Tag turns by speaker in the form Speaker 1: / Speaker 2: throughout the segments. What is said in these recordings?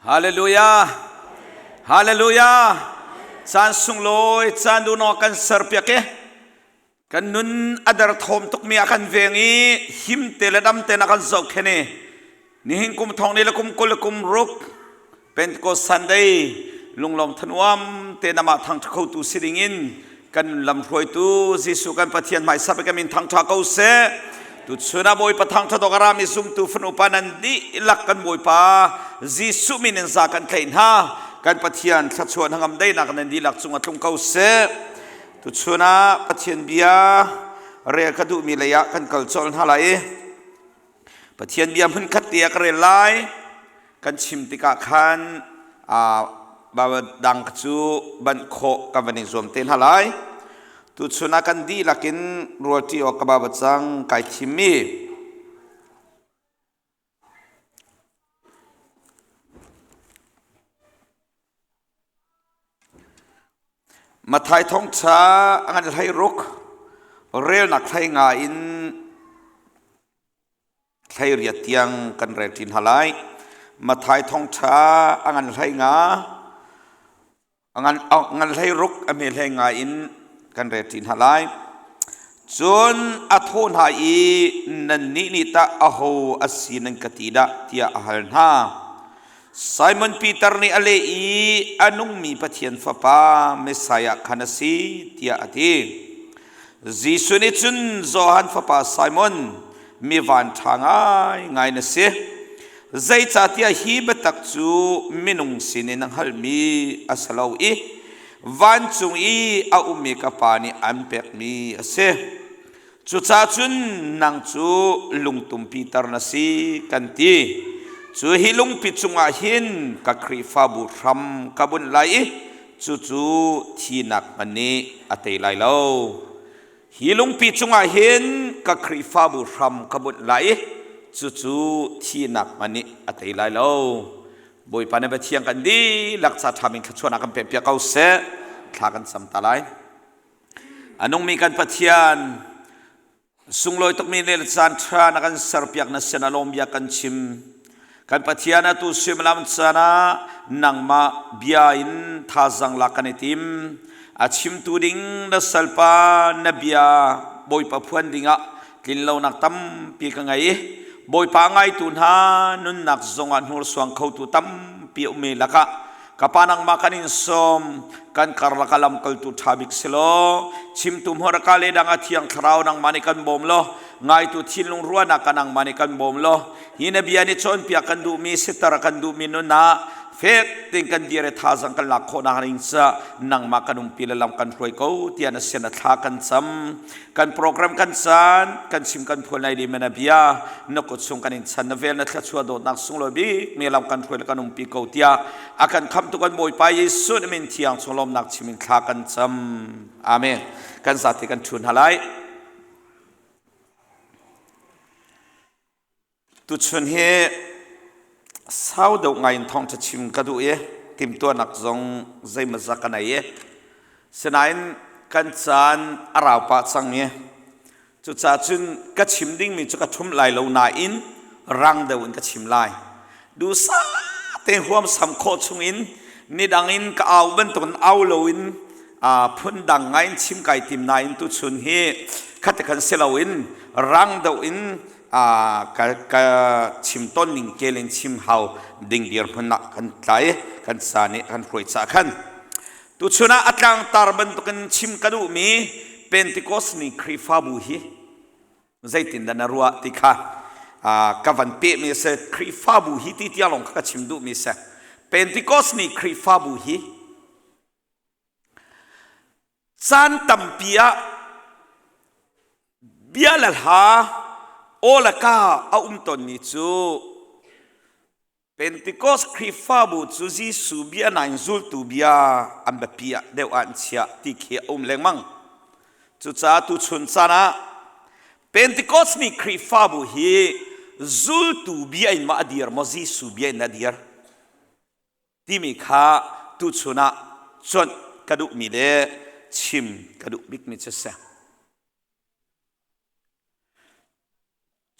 Speaker 1: Hallelujah! Hallelujah! Caan sunglawi, caan duhnak kan serpiak i kan nun a derthawm tukmi a kan veng i him te le dam tein a kan zohkhenh i nihin kum thong ni le kum 20 le kum ruk Pentecost Sunday lunglawm thanuam tein amah thangṭha khotu si dingin kan lamhruaitu Jesuh kan Pathian hmaisa kan min thangṭha ko seh. Tuchun ah Bawipa thangṭhat awk a rami zumtu fanupa nan dihlak kan Bawipa Jesuh min in za kan tlaih hna. Kan Pathian thluachuah hnangam daihnak nan dihlak cung ah tlung ko seh. Tuchun ah Pathian bia rel ka duhmi lei ah kan kal colh hna lai i Pathian bia hmunkhat te ah ka rel lai. Kan chim tikah khan dang cu banh khawh kan van i zuam te hna lai. Tuchun ah kan dihlak in rualṭi awk ka ba cang kai thimmi Matthai thawngṭha a ngan hlei ruk relnak hlei nga in 18 tiang kan rel ṭi hna lai. Matthai thawngṭha a ngan hlei nga a ngan ngan hlei ruk a hme hlei nga in kan rel ṭi hna lai. Cun a thawh hna i nannih nih tah aho a si nan ka ti dah tiah a hal hna. Simon Peter nih a leh i a nungmi Pathian Fapa Messiah khan a si tiah a ti. Jesuh nih cun Johan fapa Simon, mi vanṭha ngaingai na si. Zeicahtiah hi biatak cu minung sinin na hngalhmi a si lo i vancung i a ummi ka Pa nih an pekmi a si. Cucaah cun nang cu lungtum Peter na si, kan ti. Cu hi lungpi cungah hin ka Khrihfabu hram ka bunh lai i cucu thinak hmanh nih a tei lai lo. Hi lungpi cungah hin ka Khrihfabu hram ka bunh lai i cucu thinak hmanh nih a tei lai lo. Bawipa na Pathian kan dihlak ca ṭha min thluachuahnak kan pekpiak ko seh. Thla kan cam ta lai. A nungmi kan Pathian, Sunglawi tukmi le caan ṭha na kan serpiak na sin ah lawm bia kan chim. Kan Pathian atu suimilam caan ah nangmah bia in thazaang lak kan i tim. A chimtu ding na salpa na bia Bawipa phuan dingah tlinlonak tampi ka ngei i Bawipa ngaitu hna nunnak zongah hnursuang khotu tampi ummi lakah Ka pa nangmah kan in sawm, kan karlak ah lamkaltu ṭha bik si law, chimtu hmurka le dang a thiang thlarau nangmah nih kan bawm law, ngaitu thinlung ruahnak ah nangmah nih kan bawm law, hi na bia nih cawnpiak kan duhmi siter kan duhmi nun ah fek tein kan dir i thazaang kan lak khawhnak ding ca nangmah kan umpi le lam kan hruai ko tiah na sin a thla kan cam. Kan program kan caan kan chim kan phuan lai ding na bia na kut chung kan in chan na vel na thluachuah dawtnak sunglawi bik mi lam kan hruai le kan umpi ko tiah a kan khamtu kan Bawipa Jesuh na min thiang chung lawmnak chim in thla kan cam. Amen. Kan zate kan ṭhu hna lai. Tuchun hi sau deuh ngai in thawngṭha chim ka duh i timhtuahnak zong zeimawzat ka nei i sinain kan caan a rau pah cang i cucaah cun ka chim dingmi cu ka ṭhum lai lo nain rang deuh in ka chim lai. Duhsah te huamsam khawh chungin nidang in ka au bantukin au loin phundang ngai in chim kai tim nain tuchun hi khati khan si loin rang deuh in ka ka chim ton ning kel in chim hau ding dirhmun ah kan tlai kan sa nih kan hruai ca khan tuchun ah a tlangtar bantukin chim ka duhmi Pentecost ni Khrihfabu hi zeitindah na ruah ti kha ka van pehmi a si Khrihfabu hi ti tiang lawng kha ka chim duhmi a si Pentecost ni Khrihfabu hi Caan tampi ah bia le hla aw le ka a um tawnmi cu Pentecost Khrihfabu cu Jesuh bia nain zultu bia an biapi ah deuh ah an chiah ti khi a um lengmang. Cucaah tuchun caan ah Pentecost ni Khrihfabu hi zultu bia in ma a dir maw Jesuh bia in a dir? timi kha tuchun ah cuanh ka duhmi le chim ka duh bikmi cu si.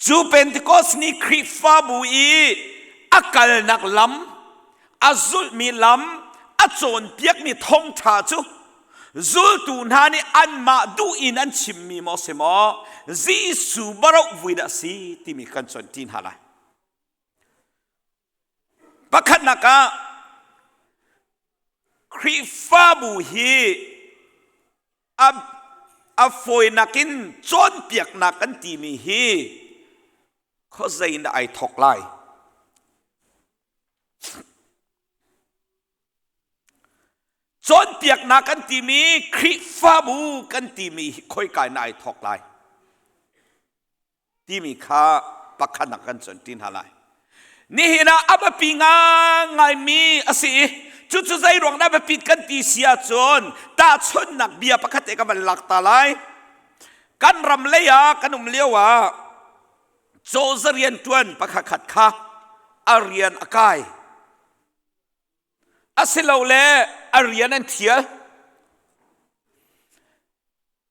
Speaker 1: Cu Pentecost ni Khrihfabu i a kalnak lam, A zulhmi lam, a cawnpiakmi thawngṭha cu zultu hna nih anmah duh in an chimmi maw si maw Jesuh baroh vui dah si timi kan cawnṭi hna lai. Pakhatnak ah Khrihfabu hi a fawinak in cawnpiaknak kan timi hi khuazei in dah ai thawk lai? Cawnpiaknak kan timi Khrihfabu kan timi hi khoika in ai thawk lai? Timi kha pakhat ah kan cawn ṭi hna lai. Nihin ah a biapi ngaingaimi a si i cucu zei ruang dah biapit kan ti si ahcun tahchunhnak bia pakhat te ka van lak ta lai. Kan ram lei ah kan um lio ah cawza rian ṭuan pakhat khat kha a rian a kai. Asilole a rian an thial.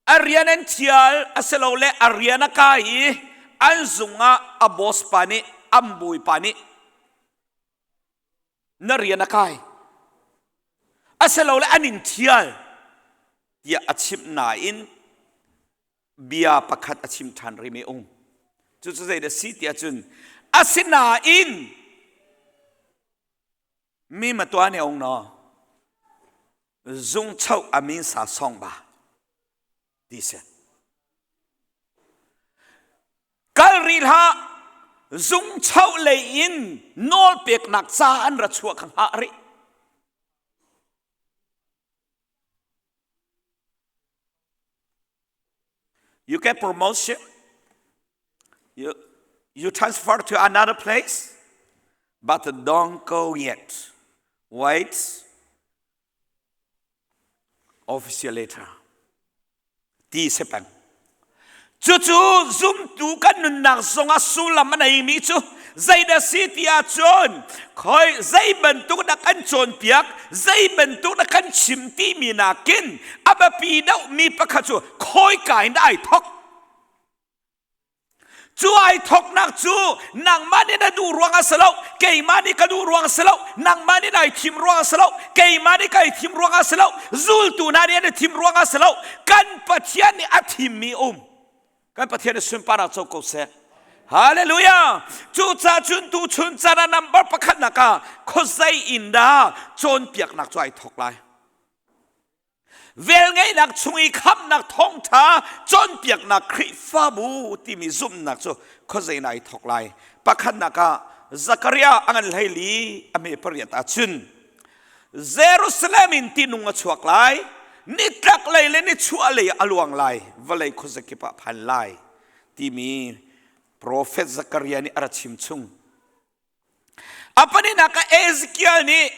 Speaker 1: A rian an thial asilole a rian a kai i an zung ah a boss pa nih an bawipa nih na rian a kai asilole an in thial tiah a chimh nain bia pakhat a chim ṭhan rih mi ung cucu zei dah si tiah cun asinain mi ma tuah ne ung no zung choh a min sa song ba ti si kal rih hlah zung choh lei in nawl peknak ca an ra chuah kha hngah rih You get promotion. You transfer to another place, but don't go yet. Wait official letter. Ti se peng. Cucu zumtu kan nunnak zongah sullam a neimi cu zeidah si ti ahcun khoi zei bantuk dah kan cawnpiak zei bantuk dah kan chim timi nakin a biapi deuhmi pakhat cu khawika in dah ai thok Cu ai thoknak cu nangmah nih na duh ruang a si lo, keimah nih ka duh ruang a si lo, nangmah nih nai thim ruang a si lo, keimah nih kai thim ruang a si lo, zultu hna nih an i thim ruang a si lo, kan Pathian nih a thimmi um. Kan Pathian nih sunparnak co ko seh. Hallelujah! Cucaah cun tu chun caan ah number pakhatnak ah khuazei in dah cawnpiaknak cu ai thok lai. Velngeihnak chung i khamhnak thawngṭha cawnpiaknak Khrihfabu timi zumhnak cu khuazei in ai thawk lai. Pakhatnak ah Zakariah a ngan hleili a hme pariat ah cun Jerusalem in tinung a chuak lai, nitlak lei le nichuah lei a luang lai, vawlei khuazakip ah phan lai timi profet Zakariah nih a ra chim chung. A pahnihnak ah Ezekiel nih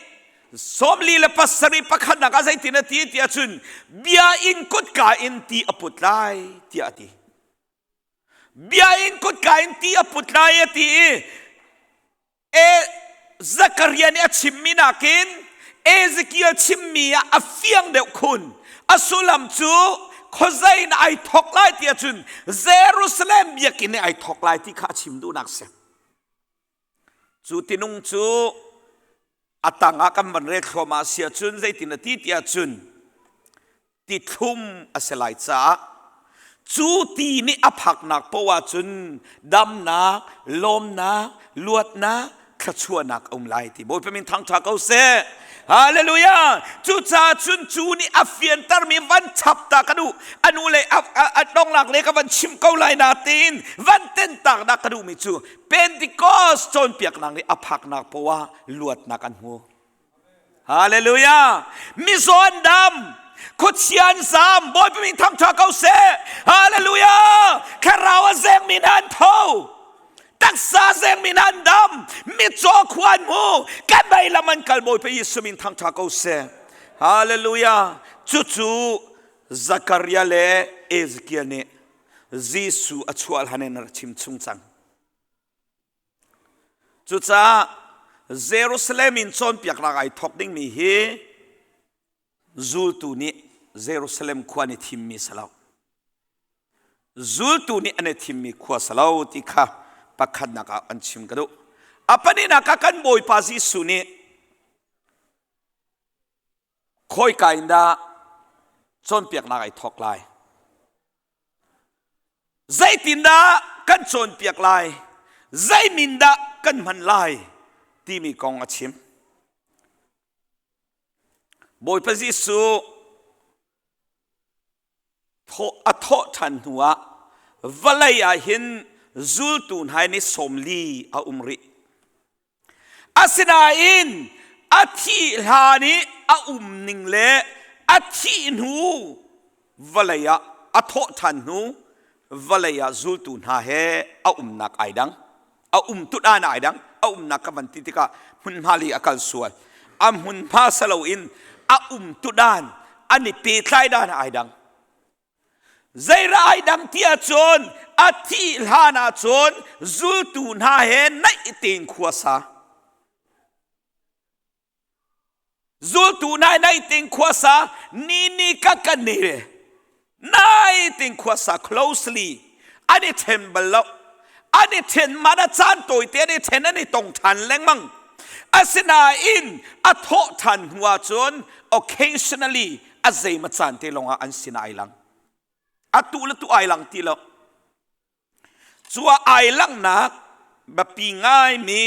Speaker 1: 47 pakhatnak ah zeitin a ti ti ahcun bia in kutka in ti a put lai tiah a ti. Bia in kutka in ti a put lai a ti i e Zakaria nih a chimmi nakin Ezekiel chimmi ah a fiang deuh khun. A sullam cu khuazei in ai thok lai ti ahcun Jerusalem biakinn in ai thok lai ti kha a chim duhnak a si. Cu tinung cu a tangah kan van rel thluahmah si ahcun zeitin a ti tiah cun ti thlum a si lai caah cu ti nih a phaknak poah ahcun damnak, lawmnak, luatnak, thluachuahnak a um lai ti Bawipa min thangṭha ko seh. Hallelujah! Cucaah cun cu nih a fiantermi van chap ta ka duh. A nu le a donglak le ka van chim ko lai na tiin van tentak dah ka duhmi cu Pentecost cawnpiaknak nih a phaknak poah luatnak an hmu. Hallelujah! Mizaw an dam, khuachia an zam, Bawipa min thangṭha ko seh. Hallelujah! Thlarau a zengmi hna an tho. Taksa zengmi hna an dam, mitcaw khua an hmu, kan bei lam an kal Bawipa Jesuh min thangṭha ko seh. Hallelujah! Cucu Zakaria le Ezekiel nih Jesuh a chuah hlan in a rak chim chung cang. Cucaah Jerusalem in cawnpiaknak ai thawk dingmi hi zultu nih Jerusalem khua an i thimmi si lo. Zultu nih an i thimmi khua si lo ti kha pakhatnak ah an chim ka duh. A pahnihnak ah kan Bawipa Jesuh nih. Khawika in dah cawnpiaknak ai thawk lai? Zeitindah kan cawnpiak lai? Zei min dah kan hman lai? timi kong a chim. Bawipa Jesuh a thawh ṭhan hnuah vawlei ah hin zultu hna ni 40 a um rih. Asinain a thih hlan i a um ning le a thih hnu vawlei ah a thawh ṭhan hnu vawlei ah zultu hna he a umnak ai dang. A um tut ah ai dang. A umnak ka van ti tikah hmunhma li a kal sual. A hmunhma saloin a um tudan an i pehtlai dan ai dang. Zeira ai dang ti ahcun a thih hlan ahcun zultu hna he naih tein khua sa. Zultu hna he naih tein khua sa ni ni ka kan ne nai tein khua sa closely an i then bal lo. An i then man a caan tawite an i then an i tong than lengmang. Asinain a thawh than hnu ahcun occasionally a zeima caan te lawngah an sin ai lang. Atu le tu ai lang ti lo. Cu ah ai langhnak biapi ngaimi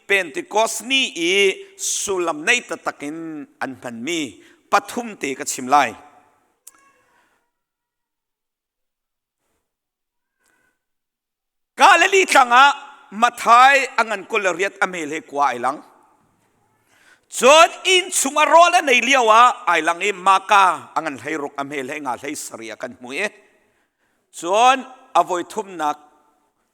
Speaker 1: Pentecost ni i sullam nei taktak in an hmanmi pathum te ka chim lai. Galilee tlang ah Matthai a ngan 28 a mel he kua ai lang. Cun inn chung a rawl a nei lio ah ai lang i Maka a ngan 16 a mel he nga 17 a kan hmu i cun a voi thumnak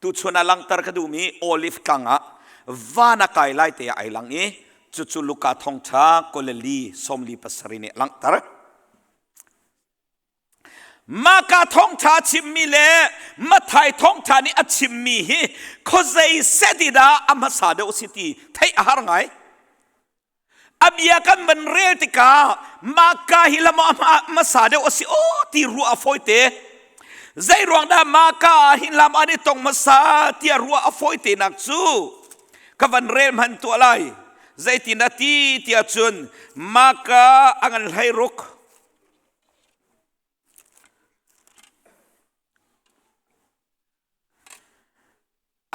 Speaker 1: tuchun ah langhter ka duhmi Olive tlang ah van a kai lai te ah ai lang i cucu Luka thawngṭha 24 47 nih a langhter. Maka thawngṭha chimmi le Matthai thawngṭha nih a chimmi hi khuazei set i dah a hmasa deuh si ti theih a har ngai. A bia kan van rel tikah Maka hi lam ah hmasa deuh a si aw ti ruah a fawite. Zei ruang dah Maka ah hin lam an i tong hmasa tiah ruah a fawite nak cu ka van rel hman tuah lai. Zeitin a ti tiah cun Maka a ngan 16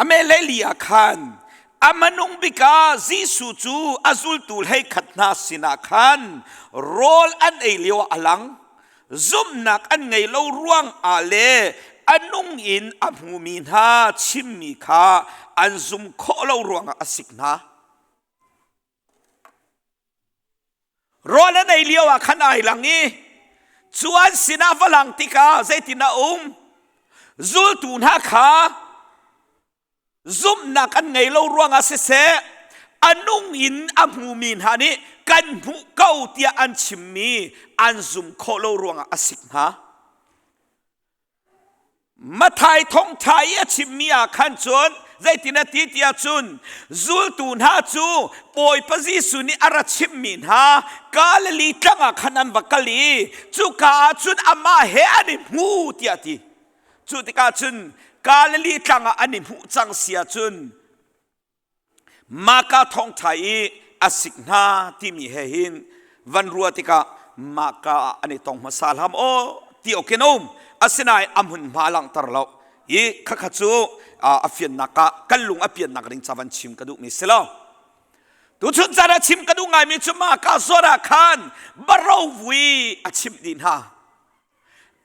Speaker 1: A meleli ah khan a hmanung bik ah Jesuh cu a zultu 11 hna sinah khan rawl an ei lio ah a lang. Zumhnak an ngei lo ruang ah le a nung in a hmumi hna chimmi kha an zum khawh lo ruangah a sik hna. Rawl an ei lio ah khan ai lang i cu an sinah va lang tikah zeitin a um? Zultu hna kha zumhnak an ngei lo ruangah siseh, a nung in a hmumi hna nih kan hmuh ko tiah an chimmi an zum khawh lo ruangah a sik hna. Matthai thawngṭha i a chimmi ah khan cun zeitin a ti tiah cun zultu hna cu Bawipa Jesuh nih a ra chimhmi hna Galilee tlang ah khan an va kal i cuka ah cun amah he an i hmu tiah a ti. Cu tikah cun Galilee tlang ah an i hmuh cang si ahcun Mahka thawngṭha i a sik hna timi he hin van ruah tikah mahka ah an i tong hmasa hlam aw ti awk in a um. Asinain a hmunhma a langhter lo. I khakha cu a fiannak ah kan lung a piannak ding ca van chim ka duhmi si lo. Tuchun caan ah chim ka duh ngaimi cu mahka zawn ah khan barovui a chimh dih hna.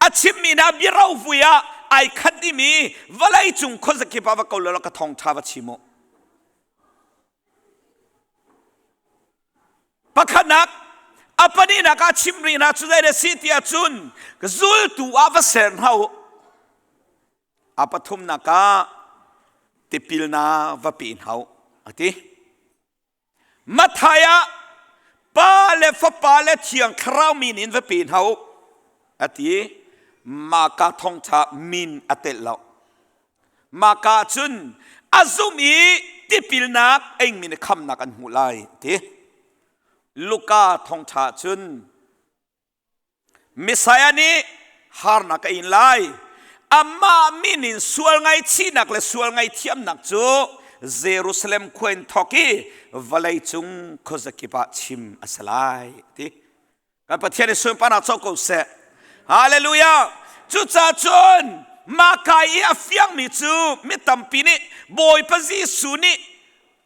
Speaker 1: A chimmi hna biarovui ah ai khat dimi vawlei cung khuazakip ah va ko law ka thawngṭha va chim u. Pakhatnak, a pahnihnak ah chim rih hna cu zei a si ti ahcun zultu ah va ser hna u. A pathumnak ah tipilnak va pe hna u a ti. Matthai ah Pa le Fapa le Thiang Thlarau min in va pe hna u a ti. Maka thawngṭha min a telh lo. Maka cun a zum i tipilnak engmi nih khamnak an hmuh lai a ti. Luka thawngṭha cun Messiah nih harnak a in lai. Amah min in sual ngaihchihnak le sual ngaihthiamnak cu Jerusalem khua in thawk i vawleicung khuazakip ah chim a si lai ti. Kan Pathian i sunparnak co ko seh. Hallelujah! Cucaah cun mahka i a fiangmi cu mi tampi nih Bawipa Jesuh nih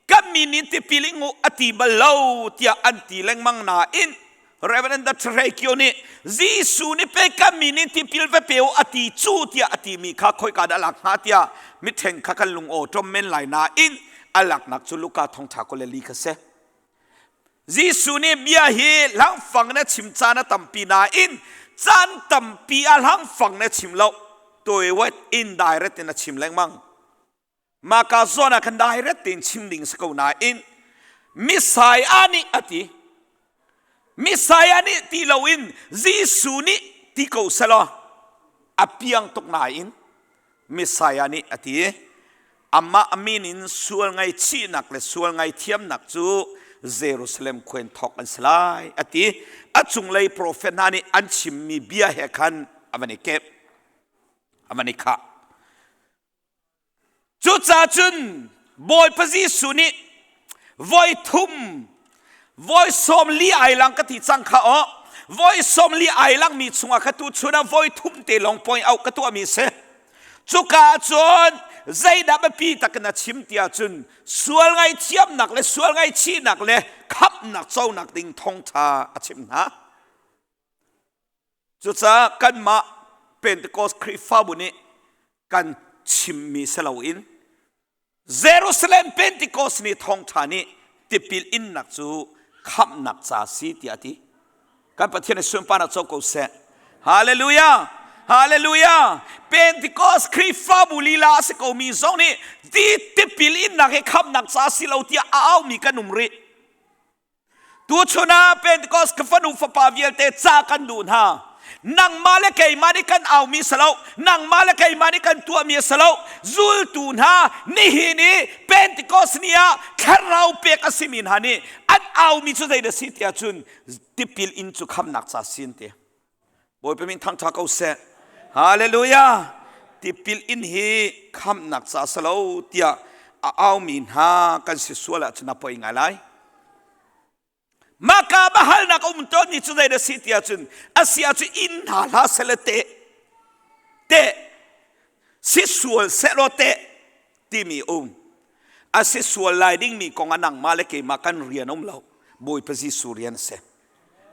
Speaker 1: kan min in tipil ing u a ti bal lo tiah an ti lengmang nain Reverend Dr. Kio nih Jesuh nih pe kan min in tipil va pe u a ti cu tiah a timi kha khoika dah lak hnga tiah mithen kha kan lung aw ṭom men lai nain a laknak cu Luka thongṭha 24 kha si. Jesuh nih bia hi hlangfang na chim caan a tampi nain caan tampi ah hlangfang na chim lo. Toiwet indirect in a chim lengmang. Maka zawn ah khan direct tein chim ding si ko nain Messiah nih a ti. Messiah nih ti loin Jesuh nih ti ko selaw a piang tuk nain Messiah nih a ti. Amah min in sual ngaihchihnak le sual ngaithiamnak cu Jerusalem khua in thawk an si lai a ti. A cunglei profet hna nih an chimmi bia he khan a van i kep, a van i khah. Cucaah cun Bawipa Jesuh nih voi thum voi 40 ai lang ka ti cang kha aw voi 40 ai langmi chungah kha tu chun ah voi thum te lawng point out ka tuahmi si cuka ah cun zeidah biapi tak in a chim ti ahcun sual ngaithiamnak le sual ngaihchihnak le khamhnak conak ding thawngṭha a chim hna cucaah kanmah Pentecost Khrihfabu nih kan chimmi si loin Jerusalem Pentecost ni thawngṭha nih tipil innak cu khamhnak ca si tiah a ti. Kan Pathian i sunparnak co ko seh. Hallelujah! Hallelujah! Pentecost Khrihfabu lila a si komi zong nih ti tipil innak hi khamhnak ca si lo tiah a aumi kan um rih. Tuchun ah Pentecost ka fanu fapa vialte ca kan duh hna. Nangmah le keimah nih kan aumi si lo. Nangmah le keimah nih kan tuahmi a si lo. Zultu hna nihin i Pentecost ni ah thlarau pek a simi hna nih an aumi cu zei dah si tiah cun tipil inn cu khamnak ca sin ti. Bawipa min thangṭha ko seh. Hallelujah! Tipil inn hi khamnak ca si lo tiah a aumi hna kan si sual ahcun a poi ngai lai. Maka bahalnak a um tawnmi cu zei dah si tiah cun a si ahcun inn hna hlah seh teh teh si sual sehlaw teh timi um a si sual lai dingmi kong ah nangmah le keimah kan rian um lo Bawipa Jesuh rian a si.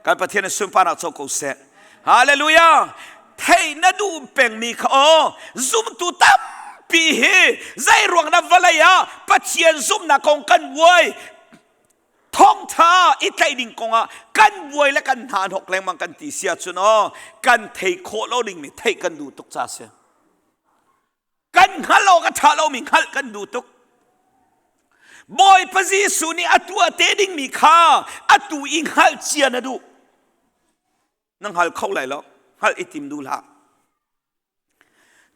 Speaker 1: Kan Pathian in sunparnak co ko seh. Hallelujah! Thei na duh pengmi kha aw zumtu tampi hi zei ruang na vawlei ah Pathian zumhnak kong kan buai thawngtha i tlaih ding kongah kan buai le kan hna hnok lengmang kan ti sia cun aw kan thei khawh lo dingmi theih kan duh tuk ca si. Kan hngalh awk a ṭha lomi hngalh kan duh tuk. Bawipa Jesuh nih a tuah te dingmi kha atu i hngalh cia na duh. Na hngal kho lai lo, hngalh i tim duh hlah.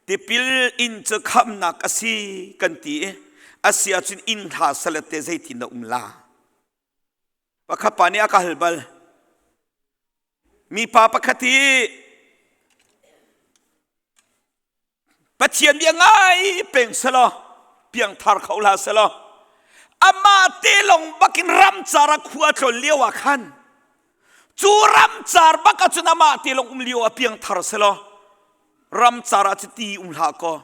Speaker 1: Tipil inn cu khamnak a si kan ti i a si ahcun inn hla salet te zeitin dah um la? Pakhat pa nih a ka hal bal. Mipa pakhat hi Pathian bia ngai peng selaw piangthar kho hlah selaw amah te lawng bakin ramcar ah khua tlon lio ah khan cu ramcar bak ahcun amah te lawng um lio ah piangthar selaw ramcar ah cu ti um hlah kaw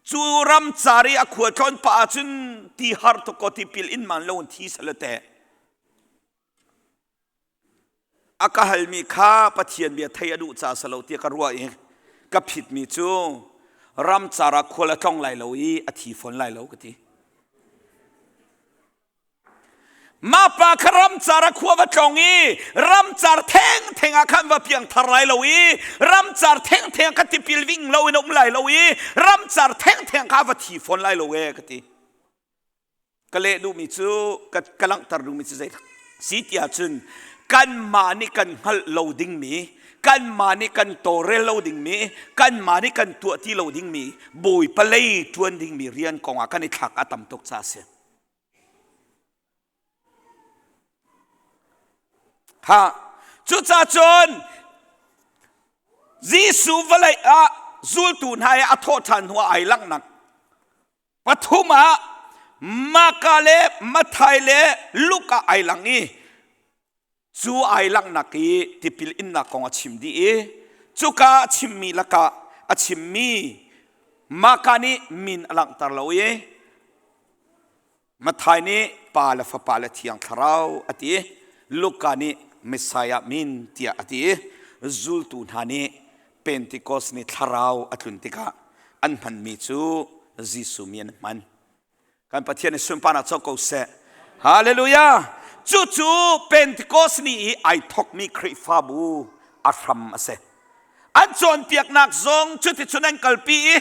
Speaker 1: cu ramcar i a khua tlawn pah ahcun ti har tuk kaw tipil in man lo in thi selaw teh A ka halmi kha Pathian bia thei a duh ca si lo tiah ka ruah i ka phitmi cu ramcar ah khual a tlong lai lo i a thi fawn lai lo ka ti. Mah pa kha ramcar ah khua va tlong i ramcar thengtheng ah khan va piangthar lai lo i ramcar thengtheng ah kha tipil ving lo in a um lai lo i ramcar thengtheng kha va thi fawn lai lo e ka ti. Ka leh duhmi cu ka langhter duhmi cu zei si tiah cun kanmah nih kan hngalh lo dingmi kanmah nih kan tawlrel lo dingmi kanmah nih kan tuah ti lo dingmi Bawipa lei ṭuan dingmi rian kongah kan i thlak a tam tuk ca a si. Ha cucaah cun Jesuh vawlei ah zultu hna i a thawhṭhan hnu ah ai langhnak Pathum ah Maka le Matthai le Luka ai lang i. Cu ai langhnak i tipil innak kong a chim dih i cuka a chimmi lakah a chimmi Maka nih min a langhter lo i Matthai nih Pa le Fapa le Thiang Thlarau a ti i Luka nih Messiah min tiah a ti i zultu hna nih Pentecost ni thlarau a tlun tikah an hmanmi cu Jesuh mi an hman. Kan Pathian i sunparnak co ko seh. Hallelujah! Cucu Pentecost ni i ai thokmi Khrihfabu a hram a si. An cawnpiaknak zong cuticun an kalpi i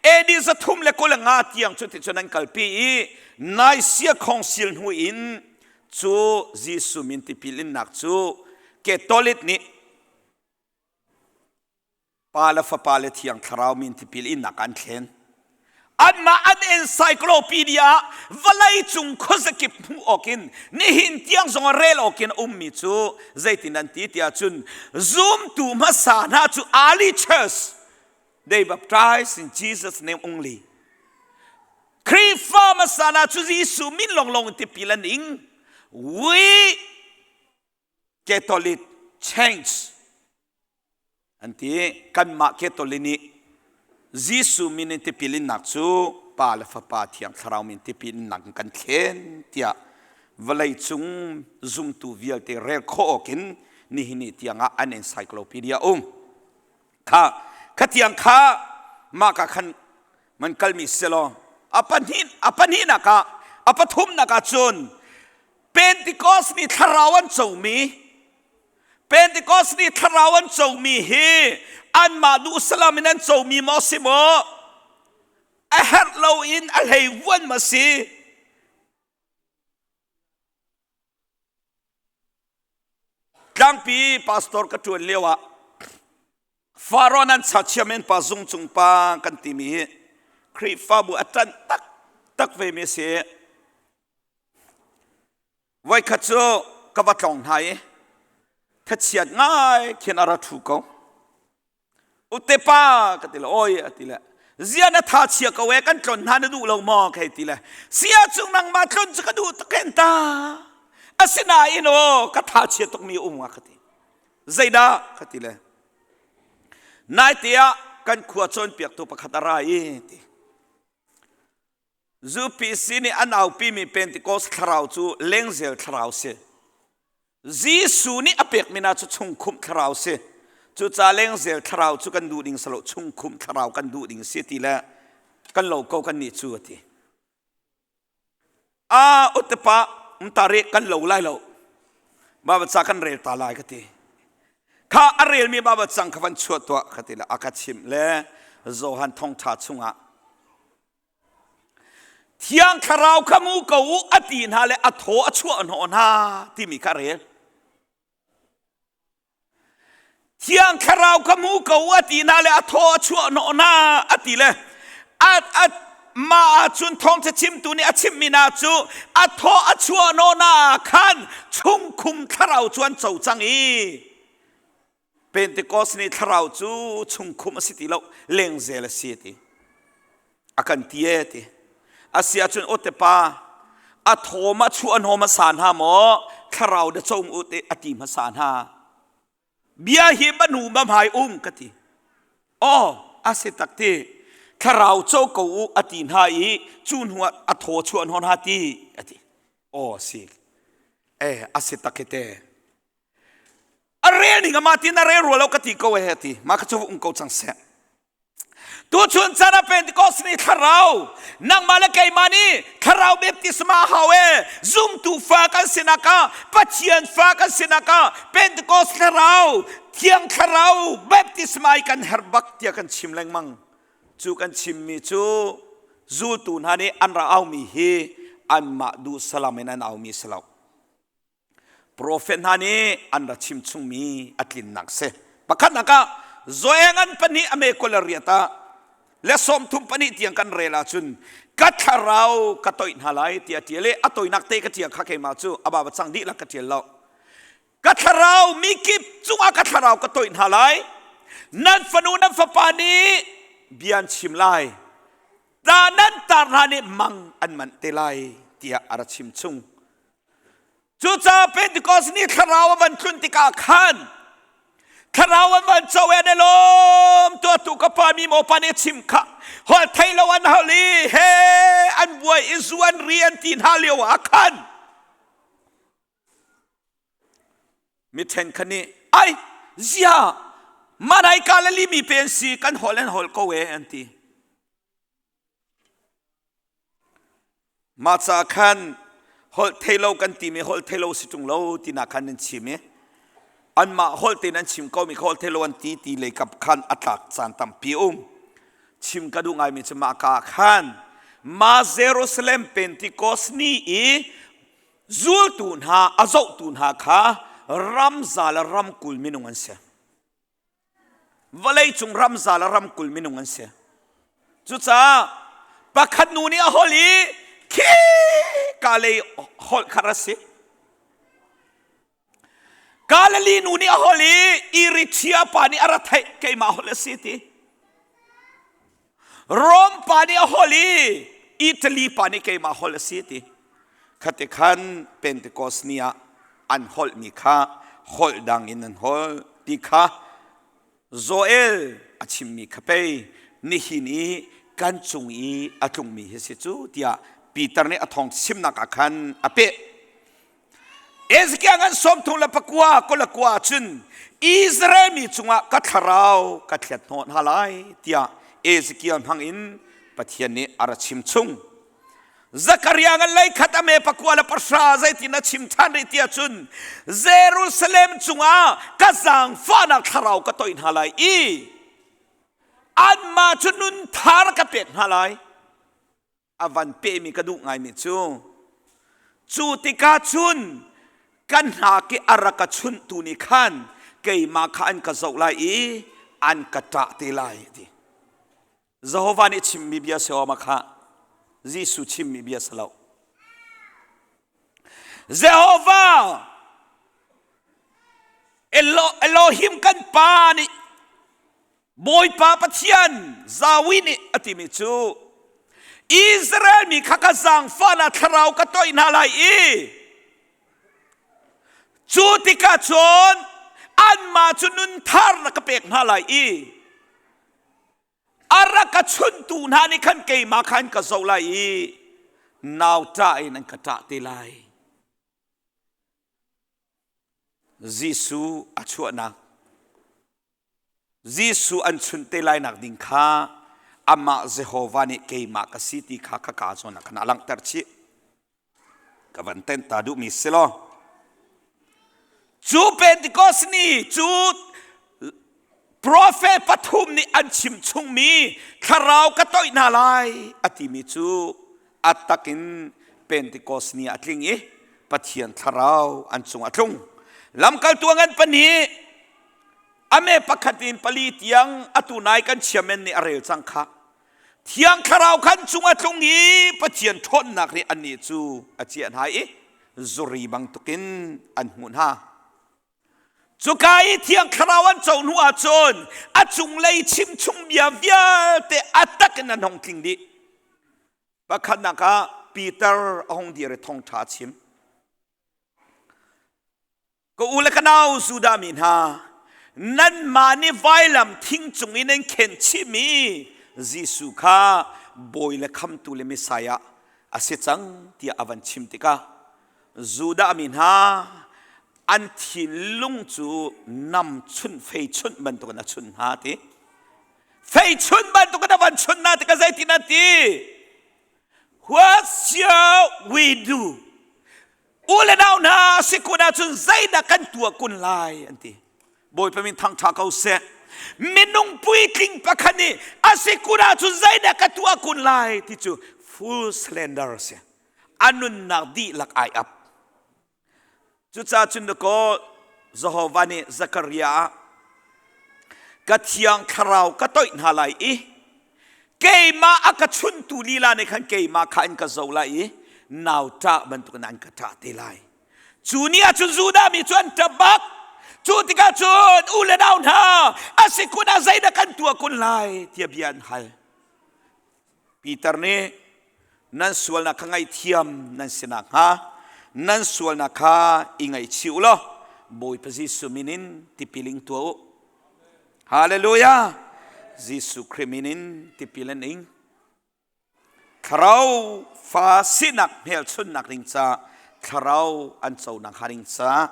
Speaker 1: AD 325 tiang cuticun an kalpi i Nicaea Council hnu in cu Jesuh min tipil innak cu Catholic nih Pa le Fapa le Thiang Thlarau min tipil innak an thlen. Anmah an encyclopedia ah vawleicung khuazakip hmuh awkin nihin tiang zong ah rel awkin a ummi cu zeitin an ti tiah cun zumtu hmasa hna cu early church they baptized in Jesus name only. Khrihfa hmasa hna cu Jesuh min lawnglawng in tipil an ing. We Catholic change An ti. Kanmah Catholic nih Jesuh min in tipil innak cu Pa le Fapa Thiang Thlarau min tipil innak in kan thlen tiah vawleicung zumtu vialte rel khawh awkin nihin ni tiangah an encyclopedia um. Kha khatiang kha mah ka khan man kalmi selaw a pahnih a pahnihnak ah a pathumnak ah cun Pentecost ni thlarau an comi Pentecost ni thlarau an comi hi anmah duh salam in an comi maw si maw? A herh loin a hlei vuan ma si? Tlangpi pastor ka ṭuan lio ah Faraoh nan chachiam in pa zung cung pa kan timi hi Khrihfabu a ṭanh taktak ve mi a si. Voikhat cu ka va tlawng hna i thachiat ngai khin a ra ṭhu ko. Ute pa ka ti le oi a ti le zia na tha chia ko e kan tlon hna na duh lo maw ka hei ti le sia cung nangmah tlon cu ka duh tuk hen ta asinain aw ka tha chia tuk mi um ka ti zeidah ka ti le naite ah kan khua cawnpiaktu pakhat a ra i ti UPC nih an aupimi Pentecost thlarau cu lengzel thlarau si. Jesuh nih a pekmi hna cu chungkhumh thlarau si. Cucaah lengzel thlarau cu kan duh ding si lo, chungkhumh thlarau kan duh ding si ti le kan lo ko kan nih cu a ti. A utepa umtare kan lo lai lo. Babaca kan rel ta lai ka ti. Kha a relmi Baibal cang kha van chuah tuah ka ti le a ka chimh le Johan thawngṭha chungah Thiang Thlarau kha mu ko u a ti hna le a thaw a chuah hnawh hna timi kha a rel. Thiang Thlarau kha mu ko u a ti hna le a thaw a chuah hnawh hna a ti le a, a, mah ahcun thawngṭha chimtu nih a chimmi hna cu a thaw a chuah hnawh hna khan chungkhum thlarau cu an co cang i Pentecost ni thlarau cu chungkhum a si ti lo lengzel a si ti a kan ti e ti a si ahcun aw te pa a thawm a chuah hnawm hmasa hna maw thlarau da co u te a ti hmasa hna bia hi banu ma hmai um ka ti aw a si tak ti thlarau co ko u a ti hna i cu hnu ah a thaw chuah hnawn ha ti a ti aw si e a si tak hi te a rel ning ama tin a rel rua lo ka ti ko e ti ma ka chu um ko cang seh Tuchun chan ah Pentecost ni thlarau nangmah le keimah nih thlarau baptisma hau e zumtu fa kan sinak ah Pathian fa kan sinak ah Pentecost thlarau thiang thlarau baptisma i kan herh bak tiah kan chim lengmang cu kan chimmi cu zultu hna nih an ra aumi hi anmah duh salam in an aumi si lo Profet hna nih an ra chim chungmi a tlinnak si. Pakhatnak ah Joel ngan pahnih a me kul a riat ah le 34 tiang kan rel ahcun ka thlarau ka toih hna lai tiah a ṭial i a toinak te ka ṭial kha keimah cu a ba cang dihlak ka ṭial lo. Ka thlarau mi kip cungah ka thlarau ka toih hna lai. Nan fanu nan fapa nih bia an chim lai. Ta nan tar hna nih mang an manh te lai tiah a ra chim chung. Cucaah Pentecost ni thlarau a van tlun tikah khan thlarau an van co i an i lawm tuahtu ka pa mi maw pa nih a chim kha holh thei lo an hal i he an buai i zu an ri an ti hna lio ah khan mi ṭhen kha nih ai zia manai Galilee mi pe an si kan holh an holh ko e an ti. Mah ca khan holh theilo kan timi holh theilo si ṭung lo tinak khan nan chim i anmah holh tein an chim komi kha holh theilo an ti ti lei kap khan a tlak caan tampi um. Chim ka duh ngaimi cu mah ka khan ma Jerusalem Pentecost ni i zultu hna a zohtu hna kha ramza le ramkul minung an si. Vawleicung ramza le ramkul minung an si. Cucaah pakhat nu nih a holh i khi ka lei holh kha a si. Galilee nu nih a holh i Eritrea pa nih a ra theih keimah holh a si ti. Rom pa nih a holh i Italy pa nih keimah holh a si ti. Khate khan Pentecost ni ah an holhmi kha holh dang in an holh ti kha Joel a chimmi kha pei nihin i kan cung i a tlungmi hi si cu tiah Peter nih a thawng chimnak ah khan a peh. Ezekiel ngan 39 29 cun Israel mi cungah ka thlarau ka thlet hnawh hna lai tiah Ezekiel hmang in Pathian nih a ra chim chung. Zakaria ngan lei khat a me pakua le pahra zeitin a chim ṭhan rih tiah cun Jerusalem cungah ka zaangfahnak thlarau ka toih hna lai i anmah cu nun thar ka pek hna lai. A van pehmi ka duh ngaimi cu cu tikah cun kan hna ki a rak ka chunhtu nih khan keimah kha an ka zoh lai i an ka ṭah te lai a ti. Jehovah nih chimmi bia si awm kha Jesuh chimmi bia si lo. Jehovah Elohim kan Pa nih Bawipa Pathian Zawi nih a timi cu Israel mi kha ka zaangfahnak thlarau ka toih hna lai i cu tikah cun anmah cu nunthar na ka pek hna lai i a rak ka chuntu hna nih khan keimah khan ka zoh lai i nau ṭah in an ka ṭah te lai. Jesuh a chuahnak Jesuh an chunh te lainak ding kha amah Jehovah nih keimah ka si ti kha ka kaa zawn ah khan a langhter chih. Ka van tenh ta duhmi si law. Cu Pentecost ni cu profet pathum nih an chim chungmi thlarau ka toih hna lai a timi cu a takin Pentecost ni ah a tling i Pathian thlarau an cung a tlung. Lamkaltu a ngan pahnih ame pakhat in pali tiang atu nai kan chiamen nih a rel cang kha thiang thlarau khan cung a tlung i Pathian ṭhawnnak nih annih cu a ciah hna i zuri bantukin an hmuh hna. Cuka i thiang thlarau an co hnu ahcun a cunglei chimchung bia vialte a tak in an hung tling dih. Pakhatnak ah Peter a hung dir i thawngṭha a chim. Ka u le ka nau Judah mi hna, nanmah nih vailam thing cung i nan khen chihmi Jesuh kha bawi le khamtu le Messiah a si cang tiah a van chim tikah Judah mi hna an thinlung cu nam chunh fei chunh bantukin a chunh hna ti. Fei chunh bantukin a van chunh hna tikah zeitin an ti? What shall we do? U le nau hna si kun ahcun zeidah kan tuah kun lai an ti. Bawipa min thangṭha ko seh. Minung puitling pakhat nih a si kun ahcun zeidah ka tuah kun lai ti cu full surrender a si. A nunnak dihlak ai ap. Cucaah cun dakaw Jehovah nih Zakariah ah ka thiang thlarau ka toih hna lai i keimah a ka chuntu lila nih khan keimah kha an ka zoh lai i nau ṭah bantukin an ka ṭah te lai. Cu ni ah cun Judah mi cu an ṭap bak. Cu tikah cun u le nau hna a si kun ah zeidah kan tuah kun lai tiah bia an hal. Peter nih nan sualnak kha ngaihthiam nan si nakhnga. Nan sualnak kha i ngaihchih u law Bawipa Jesuh min in tipil ing tuah u. Hallelujah! Jesuh Khrih min in tipil an ing. Thlarau fa sinak hmelchunhnak ding ca thlarau an conak hnga ding ca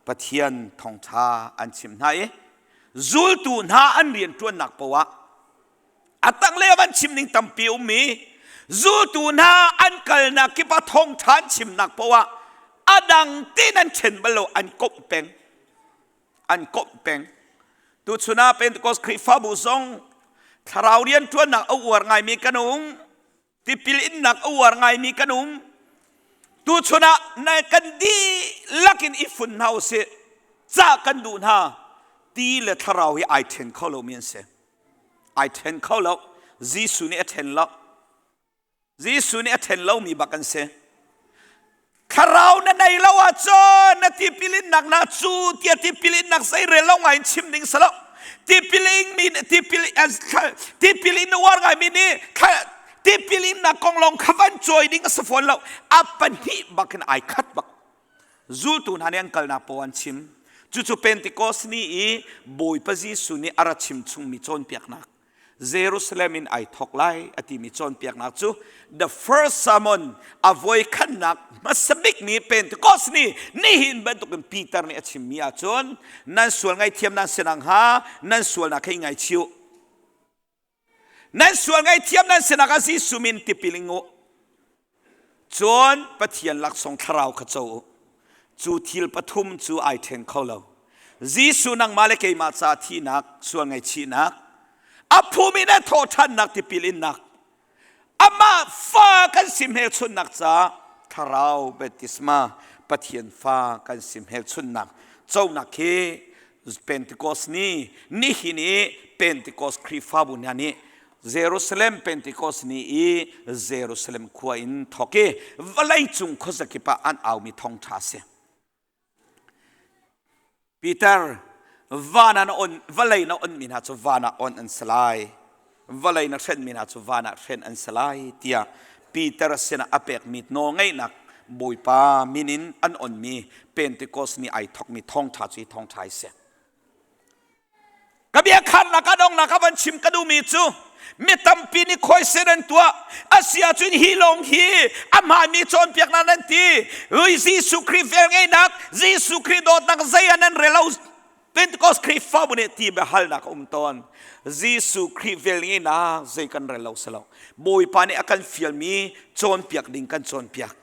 Speaker 1: Pathian thawngṭha an chim hna i zultu hna an rianṭuannak poah ah a tanglei ah van chim ding tampi um i zultu hna an kalnak kip ah thawngṭha an chimnak poah ah a dang tein an ṭhen bal lo, an komh peng. An komh peng. Tuchun ah Pentecost Khrihfabu zong thlarau rianṭuannak a uar ngaimi kan um. Tipil innak a uar ngaimi kan um. Tuchun ah na kan dihlak in i fun hna usih. Cah kan duh hna. Ti le thlarau hi ai ṭhen kho lomi an si. Ai ṭhen kho lo. Jesuh nih a ṭhen lo. Jesuh nih a ṭhen lomi bak an si. Thlarau na nei lo ahcun na tipil innak na cu tiah tipil innak zeirel lo ngai in chim ding si lo. Tipil ingmi tipil tipil in uar ngaimi nih tipil innak kong lawng kha van cawi ding a si fawn lo. A pahnih bak in ai khat bak. Zultu hna nih an kalnak paoh an chim. Cucu Pentecost ni i Bawipa Jesuh nih a ra chim chungmi cawnpiaknak. Jerusalem in ai thawk lai a timi cawnpiaknak cu the first sermon a voikhatnak hmasa bikmi Pentecost ni nihin bantukin Peter nih a chimmi ahcun nan sual ngaihthiam nan si nakhnga nan sualnak kha i ngaichih u. Nan sual ngaihthiam nan si nakhnga Jesuh min tipil ing u. Cun Pathian laksawng thlarau kha co u. Cu thil pathum cu ai ṭhen kho lo. Jesuh nangmah le keimah ca thihnak, sual ngaihchihnak, a phum in a thawhṭhannak tipil innak, amah fa kan si hmelchunhnak ca thlarau baptisma Pathian fa kan si hmelchunhnak conak hi Pentecost ni nihin i Pentecost Khrihfabu hna nih Jerusalem Pentecost ni i Jerusalem khua in thawk i vawleicung khuazakip ah an aumi thawngṭha a si. Peter, van ah na on, vawlei na onmi hna cu van ah on an si lai. Vawlei na hrenmi hna cu van ah hren an si lai tiah Peter sinah a pekmi nawlngeihnak Bawipa min in an onmi Pentecost ni ai thawkmi thawngṭha cu hi thawngṭha a si. Ka biakharnak a donghnak ah van chim ka duhmi cu mi tampi nih khuaisen an tuah a si ahcun hi lawng hi a hmaanmi cawnpiaknak nan ti Jesuh Khrih velngeihnak Jesuh Khrih dawtnak zei ah nan rel lo Pentecost Khrihfabu nih ti biahalnak a um tawn Jesuh Khrih velngeihnak zei kan rel lo si lo Bawipa nih a kan fialmi cawnpiak ding kan cawnpiak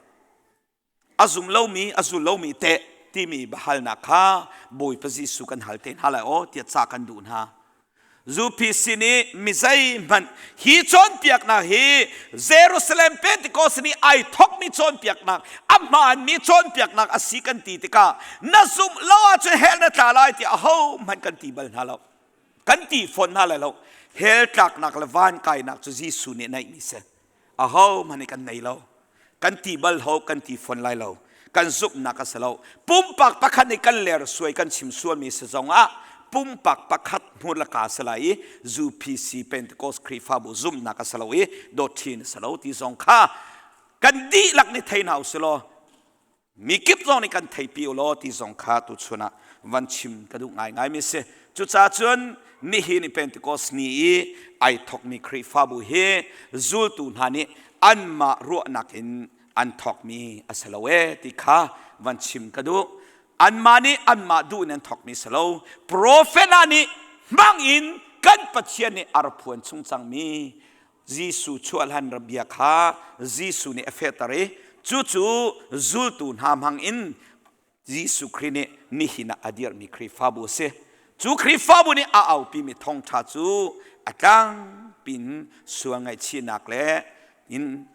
Speaker 1: A zum lomi, a zul lomi teh timi biahalnak kha Bawipa Jesuh kan hal te hna lai aw tiah ca kan duh hna. UPC nih mi zeihmanh hi cawnpiaknak hi Jerusalem Pentecost nih ai thokmi cawnpiaknak, a hmaanmi cawnpiaknak a si kan ti tikah na zumh lo ahcun hell na tla lai tiah ahohmanh kan ti bal hna lo. Kan ti fawn hna lai lo. Hell tlaknak le van kainak cu Jesuh nih naihmi si. Ahohmanh nih kan nei lo. Kan ti bal ho, kan ti fawn lai lo. Kan zumhnak a si lo. Pumpak pakhat nih kan ler suai, kan chim sualmi si zong ah pumpak pakhat hmur le ka si lai i UPC Pentecost Khrihfabu zumhnak a si lo i doctrine a si lo ti zong kha kan dihlak nih thei hna usih law Mi kip zong nih kan theipi u law ti zong kha tuchun ah van chim ka duh ngaingaimi si. Cucaah cun nihin i Pentecost ni i ai thawkmi Khrihfabu hi zultu hna nih anmah ruahnak in an thawkmi a si lo ee ti kha van chim ka duh. Anmah nih anmah duh in an thawkmi si lo. Profet hna nih hmang in kan Pathian nih a ra phuan chung cangmi Jesuh chuah hlan bia kha Jesuh nih a fehter i cucu zultu hna hmang in Jesuh Khrih nih nihin ah a dirhmi Khrihfabu a si. Cu Khrihfabu nih a aupimi thawngṭha cu a tlangpi in sual ngaihchihnak le in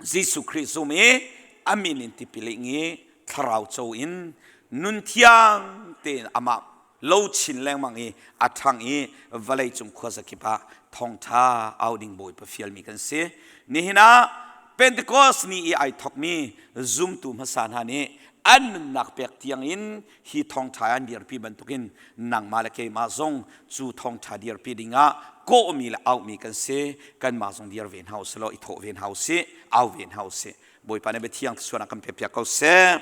Speaker 1: Jesuh Khrih zum i a min in tipil ing i thlarau co in nun thiang tein amah lo chin lengmang i a ṭhang i vawleicung khuazakip ah thawngṭha au ding Bawipa fialmi kan si. Nihin ah Pentecost ni i ai thawkmi zumtu hmasa hna nih an nunnak pek tiangin hi thawngṭha an dirpi bantukin nangmah le keimah zong cu thawngṭha dirpi dingah kawhmi le auhmi kan si. Kanmah zong dir ve hna usih law i thawh ve hna usih, au ve hna usih. Bawipa nih biathiang thluachuah kan pek piak ko seh.